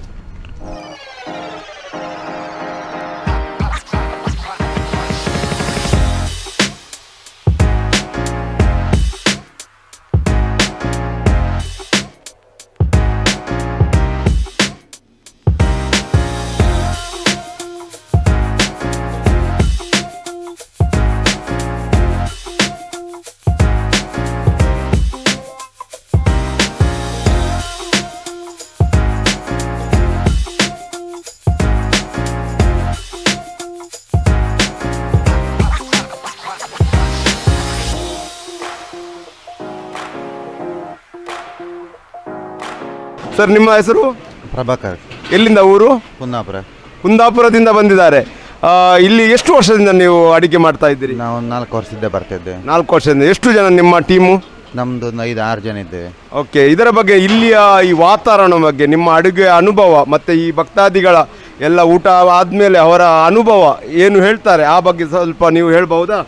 ಸರ್, ನಿಮ್ಮ ಹೆಸರು? ಪ್ರಭಾಕರ್. ಎಲ್ಲಿಂದ ಊರು? ಕುಂದಾಪುರ. ಕುಂದಾಪುರದಿಂದ ಬಂದಿದ್ದಾರೆ. ಇಲ್ಲಿ ಎಷ್ಟು ವರ್ಷದಿಂದ ನೀವು ಅಡಿಗೆ ಮಾಡ್ತಾ ಇದ್ದೀರಿ? ನಾವು 4 ವರ್ಷದಿಂದ ಬರ್ತಾ ಇದ್ದೇವೆ. 4 ವರ್ಷದಿಂದ. ಎಷ್ಟು ಜನ ನಿಮ್ಮ ಟೀಮು? ನಮ್ಮದು 5-6 ಜನ ಇದ್ದೇವೆ. ಓಕೆ, ಇದರ ಬಗ್ಗೆ, ಇಲ್ಲಿಯ ಈ ವಾತಾವರಣ ಬಗ್ಗೆ ನಿಮ್ಮ ಅಡುಗೆ ಅನುಭವ ಮತ್ತು ಈ ಭಕ್ತಾದಿಗಳ ಎಲ್ಲ ಊಟ ಆದಮೇಲೆ ಅವರ ಅನುಭವ ಏನು ಹೇಳ್ತಾರೆ, ಆ ಬಗ್ಗೆ ಸ್ವಲ್ಪ ನೀವು ಹೇಳ್ಬಹುದಾ?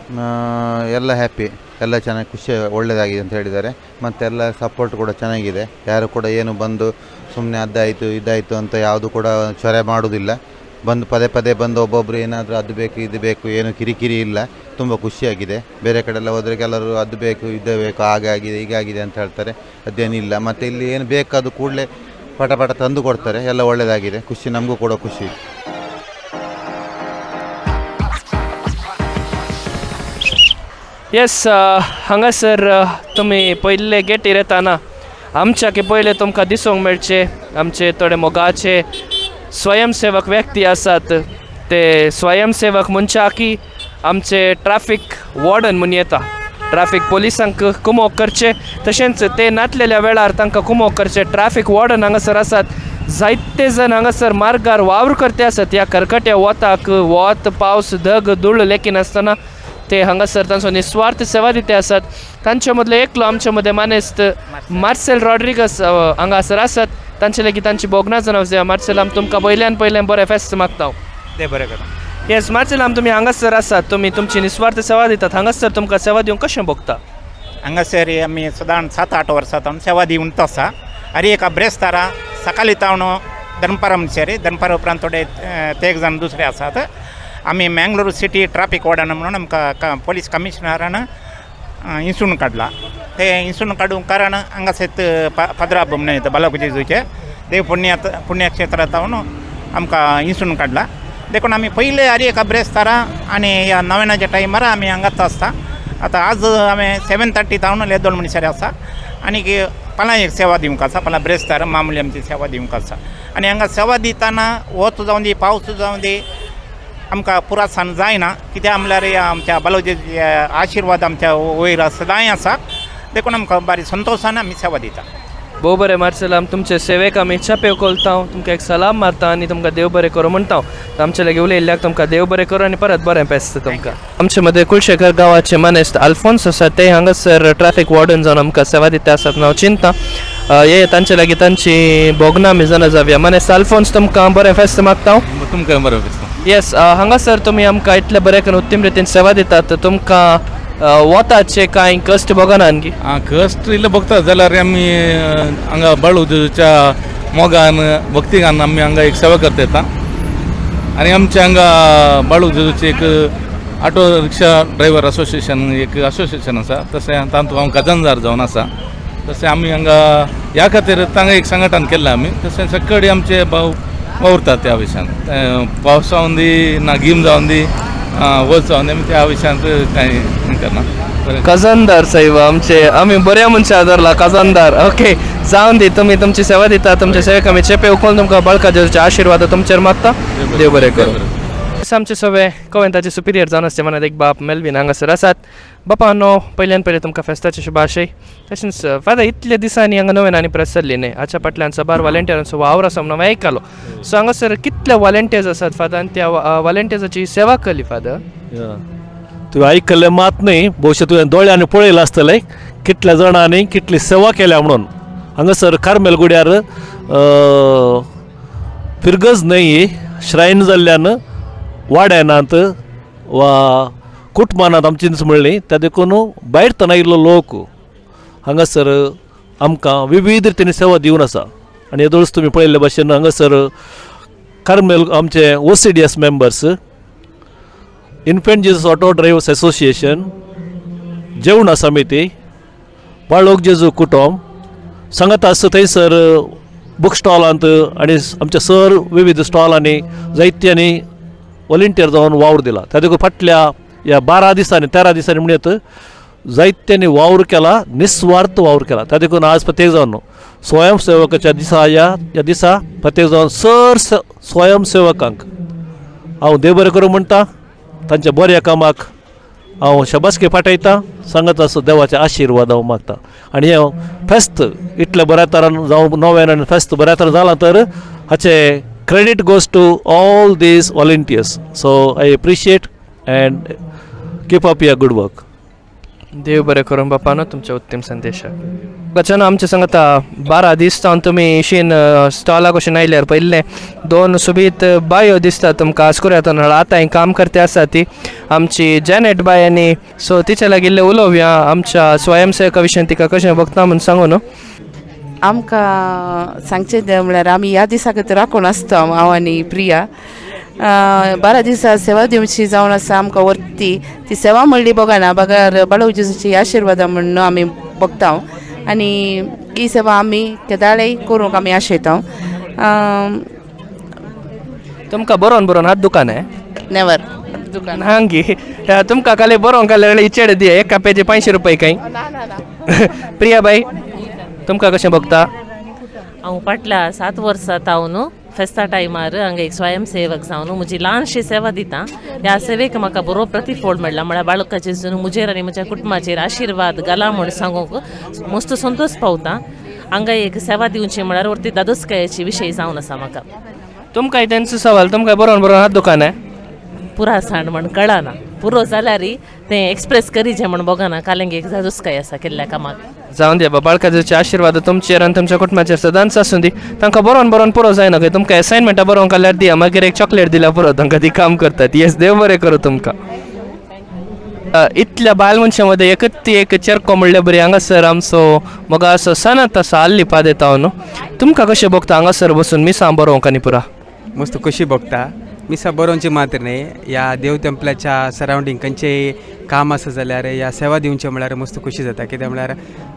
ಎಲ್ಲ ಹ್ಯಾಪಿ, ಎಲ್ಲ ಚೆನ್ನಾಗಿ ಖುಷಿ, ಒಳ್ಳೆಯದಾಗಿದೆ ಅಂತ ಹೇಳಿದ್ದಾರೆ. ಮತ್ತೆಲ್ಲ ಸಪೋರ್ಟ್ ಕೂಡ ಚೆನ್ನಾಗಿದೆ. ಯಾರು ಕೂಡ ಏನು ಬಂದು ಸುಮ್ಮನೆ ಅದಾಯಿತು ಇದಾಯಿತು ಅಂತ ಯಾವುದು ಕೂಡ ಚೊರೆ ಮಾಡೋದಿಲ್ಲ. ಬಂದು ಪದೇ ಪದೇ ಬಂದು ಒಬ್ಬೊಬ್ಬರು ಏನಾದರೂ ಅದು ಬೇಕು ಇದು ಬೇಕು ಏನು ಕಿರಿಕಿರಿ ಇಲ್ಲ. ತುಂಬ ಖುಷಿಯಾಗಿದೆ. ಬೇರೆ ಕಡೆಲ್ಲ ಹೋದರೆ ಕೆಲವರು ಅದು ಬೇಕು ಇದು ಬೇಕು ಹಾಗಾಗಿದೆ ಹೀಗಾಗಿದೆ ಅಂತ ಹೇಳ್ತಾರೆ, ಅದೇನಿಲ್ಲ. ಮತ್ತು ಇಲ್ಲಿ ಏನು ಬೇಕು ಅದು ಕೂಡಲೇ ಪಟ ಪಟ ತಂದು ಕೊಡ್ತಾರೆ. ಎಲ್ಲ ಒಳ್ಳೆಯದಾಗಿದೆ, ಖುಷಿ, ನಮಗೂ ಕೂಡ ಖುಷಿ. येस, हांगासर तुमी पयले गेटीर येताना आमच्या की पयले तुमकां दिसूंक मेळचे आमचे थोडे मोगाचे स्वयंसेवक व्यक्ती आसात. ते स्वयंसेवक म्हणच्या की आमचे ट्राफीक वॉर्डन म्हूण येता, ट्राफीक पोलिसांक कुमोक करचे, तशेंच ते नातलेल्या वेळार तांकां कुमोक करचे ट्राफीक वॉर्डन हांगासर आसात. जायते जण हांगासर मार्गार वावर करते आसात. ह्या करकट्या वताक वत पावस धग धूळ लेखिनासतना ते हांगासर तांचो निस्वार्थ सेवा दिते आसात. तांचे मदले एकलो आमचे मदें मानेस्त मार्सेल रॉड्रिगस हांगासर आसात. तांचे लेगीत तांची भोगणां जाणा. मार्सेल, आम तुमकां पयल्यान पयलें बरें फेस्त मागता. ते बरें करूं. येस मार्सेल, आम तुमी हांगासर आसात, तुमी तुमची निस्वार्थ सेवा दितात. हांगासर तुमकां सेवा दिवंक कशें भोगता? हांगासर आमी सदां 7-8 वर्सां तावन सेवा दिवन आसा. आनी एका ब्रेस्तारा सकाळी तावन दनपारा म्हणसर, दनपारा उपरांत थोडे तेग जाण दुसरे आसात. आमी मँगलोर सिटी ट्राफीक वॉर्डन म्हणून आमकां पोलीस कमिशनरान इंसून काडला. ते इंसून काडूंक कारण हांगासर पद्राब म्हणून येता बालक जेजूचे देव पुण्यक्षेत्रांत तावन आमकां इंसून काडला. देखून आमी पयले हर एका ब्रेस्तारा आनी ह्या नव्यानाच्या टायमार आमी हांगाच आसता. आतां आज आमी 7:30 तावन लेदोळ म्हणसर आसा आनी पलां एक सेवा दिवंक आसा, पलां ब्रेस्तार मामूली आमची सेवा दिवंक आसा. आनी हांगा सेवा दितना वत जावं दी पावस जावं दी आमकां पुरासान जायना, कित्याक म्हणल्यार आमच्या बालोजीचे आशिर्वाद आमच्या वयर सदांय आसा. देखून आमकां बारी संतोशान आमी सेवा दिता. भोव बरें मार्सेल, आम तुमचे सेवेक आमी छापेव कोलता, तुमकां एक सलाम मारता आनी तुमकां देव बरें करूं म्हणटा. आमचे लागीं उलयल्ल्याक तुमकां देव बरें करूं आनी परत बरें पेस्त तुमकां. आमचे मदें कुलशेखर गांवाचे मानेस्त आल्फोन्स आसा, ते हांगासर ट्राफीक वॉर्डन जावन आमकां सेवा दिता आसात हांव चिंता. ये तांचे लागीं तांची भोगणां आमी जाणा जावया. मानेस्त आल्फोन्स, तुमकां बरें फेस्त मागता. तुमकां बरें फेस्त. येस, हांगासर तुमी आमकां इतले बरें करून उत्तम रितीन सेवा दितात, तुमकां वताचे कांय कश्ट भोगना आणखी? कश्ट इल्ले भोगता जाल्यार आमी हांगा बाळूच्या मोगान भक्तिगान आमी हांगा एक सेवा करता येता. आनी आमच्या हांगा बाळू जेजूची एक ऑटो रिक्षा ड्रायव्हर असोसिएशन एक असोसिएशन आसा, तशें तातूंत हांव खजानदार जावन आसा. तशें आमी हांगा ह्या खातीर तांगा एक संघटन केल्लें आमी. तशें सगळे आमचे भाव वावुरतात त्या विशयान, पावस जावन दी ना गीम जावन दी वत जावन दी, आमी त्या विशयांत कांय हें करना. खजानदार साहेब आमचे, आमी बऱ्या मनशा धरला खजानदार. ओके, जावन दी, तुमी तुमची सेवा दिता, तुमच्या सेवेक आमी चेपे उखलून तुमकां बाळका जेजूचे आशिर्वाद तुमचेर मागता. देव बरें करूं. आमचे सगळे कोवेंताचे सुपिरियर जावन आसचे मनात एक बाप मेल्वीन हांगासर आसात. बापानो, पयल्यान पयलें तुमकां फेस्ताचे शुभाशय. तशेंच फादर, इतल्या दिसांनी हांगा नव्यान प्रेस जाल्ली न्हय, हाच्या फाटल्यान साबार वॉलंटियरांचो वावर आसा म्हणून हांवें आयकलो. सो हांगासर कितले वॉलंटियर्स आसात फादर आनी त्या वॉलंटियर्साची सेवा केली फादर? तुवें आयकल्लें मात न्हय, भोवशा तुवें दोळ्यांनी पळयलां आसतलें कितल्या जाणांनी कितली सेवा केल्या म्हणून. हांगासर कार्मेल गुड्यार फिरगज न्हय श्रायन जाल्ल्यान वाड्यानात वा कुटुंबानात आमचीच म्हणली त्या देखून भायर तना आयिल्लो लोक हांगासर आमकां विविध रितीन सेवा दिवन आसा. आनी येदोळच तुमी पळयल्ले भाशेन हांगासर कार्मेल आमचे OCDS members, Infant Jesus auto drivers association, जेवणा समिती, बाळोक जेजू कुटुंब सांगता आसता थंयसर बूक स्टॉलांत आनी आमच्या सर विविध स्टॉलांनी जायत्यांनी वॉलंटियर जावन वावर दिला. त्या देखून फाटल्या ह्या 12 दिसांनी 13 दिसांनी म्हणयत जायत्यांनी वावर केला, निस्वार्थ वावर केला. त्या देखून आज प्रत्येक जावन स्वयंसेवकाच्या दिसा ह्या दिसा प्रत्येक जावन सर स्वयंसेवकांक हांव देव बरें करूं म्हणटा. तांच्या बऱ्या कामाक हांव शाबासकी पाठयता सांगत आसो देवाचे आशिर्वाद हांव मागता आनी हें फेस्त इतलें बऱ्या तरान जावं नोवेन आनी फेस्त बऱ्या तरान जालां तर हाचें credit goes to all these volunteers. So I appreciate and keep up your good work. देव बरें करूं बापानो तुमच्या उत्तम संदेशाक. गचना आमचे सांगता 12 दीस जावन तुमी इशीन स्टॉलाक कशें आयल्यार पयलें दोन सोबीत बायो दिसता तुमकां आस्कुऱ्यातून आतां काम करते आसा ती आमची जॅनेट बाय आनी सो तिच्या लागिल्लें उलोवया आमच्या स्वयंसेवका विशयन तिका कशें बघता म्हूण सांगू न्हू. आमकां सांगचें म्हळ्यार आमी ह्या दिसा खातीर राखून आसता हांव आनी प्रिया 12 दिसा सेवा दिवची जावन आसा आमकां वरती ती सेवा म्हणली बघाना बगर बाळू जेजूची आशिर्वादा म्हणून आमी बघता आनी ही सेवा आमी केदाळेय करूंक आमी आशयता. तुमकां बरोवन बरोवन हात दुकान आहे? नेवर दुकान हांगी तुमकां काले बरोवंक काडल्यार इचेड दी एका पेजे 500 रुपये कांय. प्रिया बाई तुमकां कशें बघता? हांव फाटल्या 7 वर्सां तावन फेस्ता टायमार हांगा एक स्वयंसेवक जावन म्हजी ल्हानशी सेवा दिता. ह्या सेवेक म्हाका बरो प्रतिफळ मेळ्ळा म्हळ्यार बाळकाचे म्हजेर आनी म्हज्या कुटुंबाचेर आशिर्वाद घाला म्हूण सांगूंक मस्त संतोश पावता. हांगा एक सेवा दिवची म्हळ्यार वरती दादोसकायेची विशय जावन आसा म्हाका. तुमकां तेंचो सवाल तुमकां बरोवन बरोवन हात दुकान आहे? पुरा सांड म्हण कळना पुरो जाल्यार तें एक्सप्रेस करीचें म्हण बघना कालेंगे एक दादोसकाय आसा केल्ल्या कामाक. जावन दी बाबा बाळकाचे आशिर्वाद तुमचेर आनी तुमच्या कुटुंबाचेर सदांच आसूं दी. तांकां बरोवन बरोवन पुरो जायना खंय तुमकां एसायनमेंटां बरोवंक काडल्यार दिया मागीर एक चॉकलेट दिल्यार पुरो तांकां ती काम करतात. येस देव बरें करूं तुमकां. इतल्या बायल मनशां मदें एकच ती एक चेरको म्हणल्यार बरी हांगासर आमचो मोगा असो सनत आसा आल्ली पादेता न्हू तुमकां कशें भोगता हांगासर बसून मिसां बरोवंक आनी पुरा? मस्त खोशी भोगता. मिसां बरोवची मात्र न्ही ह्या देव टेंपलाच्या सरावंडींग खंयचेय काम आसा जाल्यार ह्या सेवा दिवचे म्हळ्यार मस्त खोशी जाता. कित्याक म्हळ्यार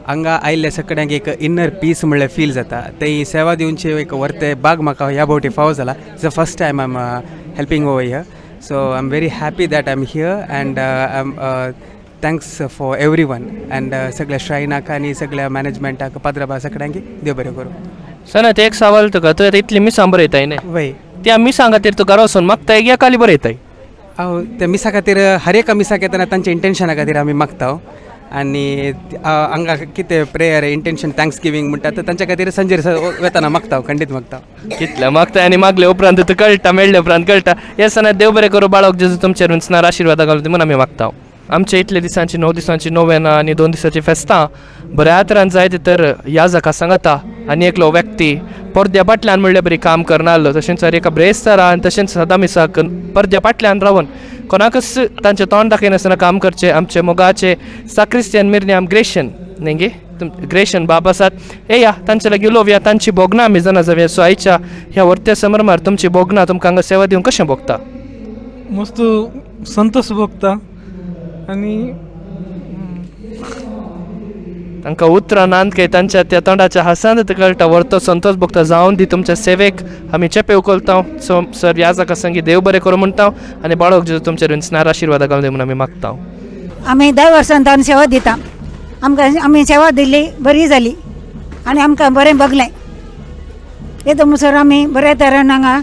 हांगा आयिल्ल्या सगळ्यांक एक इनर पीस म्हळ्यार फील जाता. ते सेवा दिवचे एक वर्ते बाग म्हाका ह्या भोवटी फावो जाला. It's the first time I am helping over here. So I am very happy that I am here and I am thanks for everyone and सगळ्या श्रायनाक आनी सगळ्या मॅनेजमेंटाक पाद्रबा सगळ्यांक देव बरें करूं. सनत एक सवाल तुका, तूं आतां इतली मिसां बरयताय न्ही? वय. त्या मिसां खातीर तूं घरा वचून मागताय या खाली बरयताय? हांव त्या मिसा खातीर हर एका मिसाक येतना तांच्या इंटेन्शना खातीर आमी मागता आनी हांगा कितें प्रेयर इंटेन्शन thanks giving म्हणटा तर तांच्या खातीर संजेर वेतना मागता, खंडीत मागता. कितले मागता आनी मागले उपरांत तुका कळटा, मेळ्ळे उपरांत कळटा. हे सनत देव बरें करूं बाळक जेजू तुमचेर विंचणार आशिर्वादा घालूं म्हूण आमी मागता. आमचे इतले दिसांची 9 दिसांची नोवेनां आनी 2 दिसांची फेस्तां बऱ्या तरान जायत तर ह्या जाका सांगता आनी एकलो व्यक्ती पडद्या फाटल्यान म्हणल्यार बरी काम करना तशेंच एका ब्रेस्तारा आनी तशेंच सदां मिसाक पडद्या फाटल्यान रावन कोणाकच तांचें तोंड दाखयनासतना काम करचें आमचे मोगाचे साक्रिस्तियन मिरन्याम ग्रेशन न्ही गे ग्रेशन बाब आसात येया तांचे लागीं उलोवया तांची भोगणां आमी जाणा जावया. सो आयच्या ह्या वर्त्या समरमार तुमची भोगणां तुमकां हांगा सेवा दिवंक कशें भोगता? मस्त संतोष भोगता आनी तांकां उतरां नात काय तांच्या त्या तोंडाच्या हांसान कळटा वर्तो संतोष भोगता. जावन दी तुमच्या सेवेक आमी चेपे उखलता. सो सर ह्या जाका संगी देव बरें करूं म्हणटा आनी बाळक जेजू तुमचेर विंचणार आशिर्वादा घालूं दी म्हूण आमी मागता. आमी 10 वर्सां तावन सेवा दिता. आमकां आमी सेवा दिली बरी जाली आनी आमकां बरें बगलें. येता म्हणसर आमी बऱ्या तरेन हांगा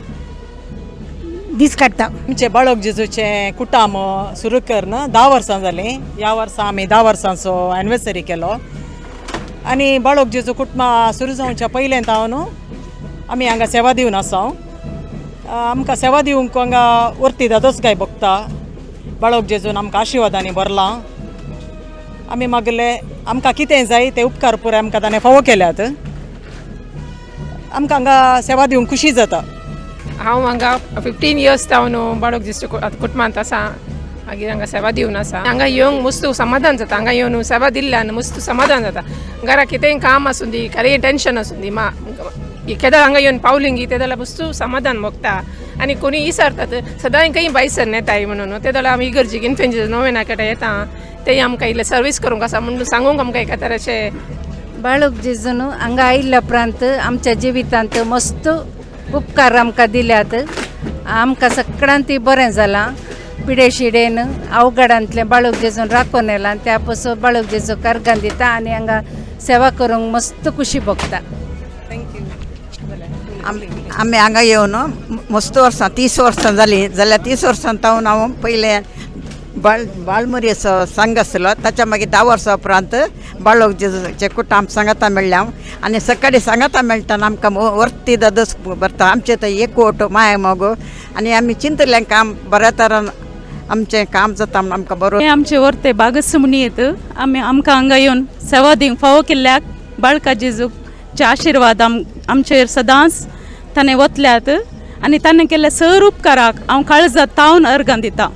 दीस काडटा. आमचें बाळक जेजूचें कुटाम सुरू करून 10 वर्सां जालीं. ह्या वर्सा आमी 10 वर्सांचो एनिवर्सरी केलो आनी बाळक जेजू कुटुंबा सुरू जावच्या पयलें तावन आमी हांगा सेवा दिवन आसा. आमकां सेवा दिवंक हांगा वरती दादोसकाय भोगता. बाळक जेजून आमकां आशिर्वादांनी भरलां. आमी मागले आमकां कितें जाय ते उपकार पुराय आमकां ताणें फावो केल्यात. आमकां हांगा सेवा दिवंक खुशी जाता. हांव हांगा 15 इयर्स जावन बाळक जेजू कुटुंबांत आसा. मागीर हांगा सेवा दिवन आसा. हांगा येवंक मस्त समाधान जाता. हांगा येवन सेवा दिल्ल्यान मस्त समाधान जाता. घरा कितेंय काम आसूं दी, कांय टेंशन आसूं दी, मा केदाळ हांगा येवन पावली ते जाल्यार मस्त समाधान भोगता. आनी कोणी विसरतात सदांय खंय भायसर येताय म्हणून ते जाल्यार आमी इगर्जेक इन्फेंट नोवेना कडेन येता ते आमकां इल्लें सर्वीस करूंक आसा म्हणून सांगूंक आमकां एका तरेचें. बाळक जेजून हांगा आयिल्ल्या उपरांत आमच्या जिवितांत मस्त उपकार आमकां दिल्यात. आमकां सगळ्यांत बरें जालां. पिडे शिडेन अवघडांतलें बाळक जेजून राखून येलां. त्या पासून बाळक जेजू कारगान दिता आनी हांगा सेवा करूंक मस्त खुशी भोगता. आमी हांगा येवन मस्त वर्सां 30 वर्सां जालीं जाल्यार 30 वर्सां तावन हांव पयलें बाळमुरी संघ आसलो ताच्या मागीर 10 वर्सां उपरांत बाळोक जेजूचे कुटाम सांगाता मेळ्ळें हांव आनी सकाळीं सांगाता मेळटना आमकां वर्ती ददस भरता आमचें थंय एकवट माया मोग आनी आमी चिंतलें काम बऱ्या तरान आमचें काम जाता म्हूण आमकां बरो. हे आमचे वर्ते बागस म्हूण येत आमी आमकां हांगा येवन सेवा दिवंक फावो केल्ल्याक बाळका जेजूचे आशिर्वाद आमचेर सदांच ताणें वतल्यात आनी ताणें केल्ल्या सर उपकाराक हांव काळजांत तावन अर्गां दिता.